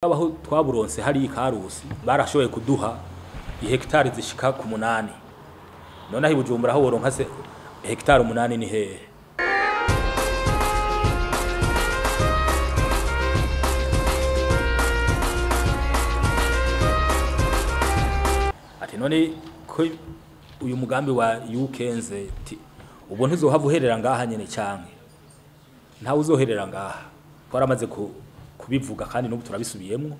Aho twaburonse hari ikarusi barashoboye kuduha ihegitari zishika ku 8. None aho Bujumbura aho woronka se hegitari 8 ni hehe? Ati none ko uyu mugambi wa yukenze ubwo ntuzohava uherera ngaha nyene canke ntawe uzoherera ngaha. Twaramaze kubivuga kandi n'ubu turabisubiyemwo,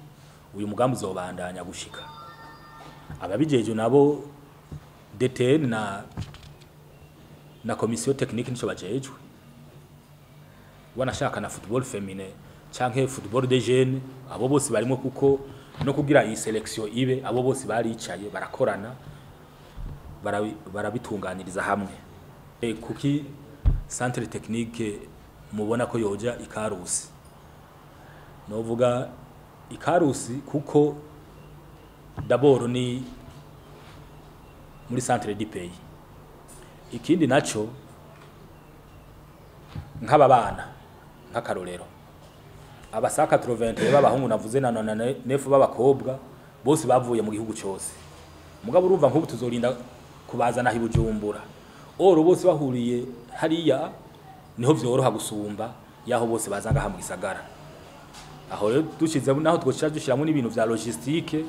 uyu mugambi uzobandanya gushika ababijeje nabo DTN na commission technique nico bajejwe, wanashaka na football féminin canke football des jeunes, abo bose barimo, kuko no kugira iyi selection ibe abo bose baricaye barakorana barabitunganiriza hamwe. Kuki centre technique mubona ko yoja ikarusi? Novuga ikarusi kuko d'abord ni muri centre du pays. Ikindi naco nk'aba bana nk'akarorero abasaka 80 b'abahungu navuze na 99 b'abakobwa bose bavuye mu gihugu cyose. Mugabo urumva nk'ubu tuzorinda kubazana hi Bujumbura, oro bose bahuriye hariya niho vyoroha gusumba yaho bose bazanga hamwe gisagara. Aho rero dushize naho twoshira dushiramo n'ibintu vya logistique,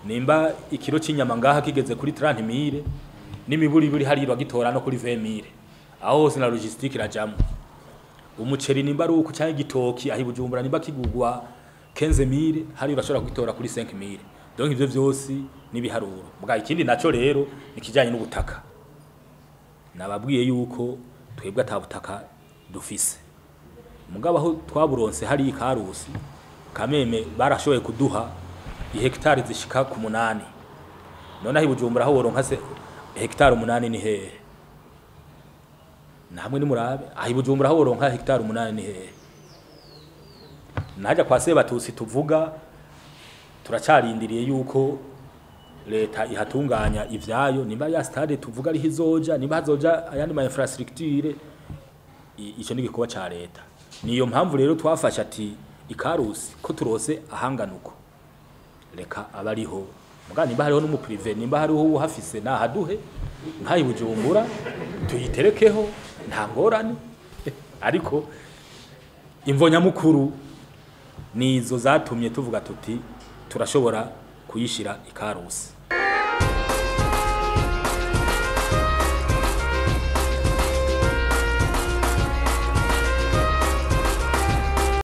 nimba ikiro c'inyama ngaha kigeze kuri 30000 n'imiburi buri hari bagitora no kuri 20000, aho hose na logistique irajamwo. Umuceri nimba ari uko canke igitoki ahi Bujumbura nimba kigugwa 15000 hari urashobora kugitora kuri 5000. Donc ivyo vyose nibiharuro. Muga ikindi naco rero nikijanye n'ubutaka. Nababwiye yuko twebwe atabutaka dufise. Mugabo aho twaburonse hari ikarusi kameme barashoboye kuduha ihegitari zishika ku 8. None aho Bujumbura aho woronka se hegitari 8 ni hehe? Namwe ni murabe aho Bujumbura aho woronka hegitari 8 ni hehe? Naja kwa Sebatusi tuvuga turacarindiriye yuko leta ihatunganya ivyayo, nimba ya stade tuvuga ari hizoja, nimba hazoja ayandi ma infrastructure, ico ni gikorwa ca leta. Niyo mpamvu rero twafasha ati ikarusi ko turose ahanganuko reka abariho. Muga nimba hariho n'umu privé, nimba hariho uhafise nahaduhe nkayi Bujumbura tuyiterekeho nta ngorane. Ariko imvo nyamukuru nizo zatumye tuvuga tuti turashobora kuyishira ikarusi.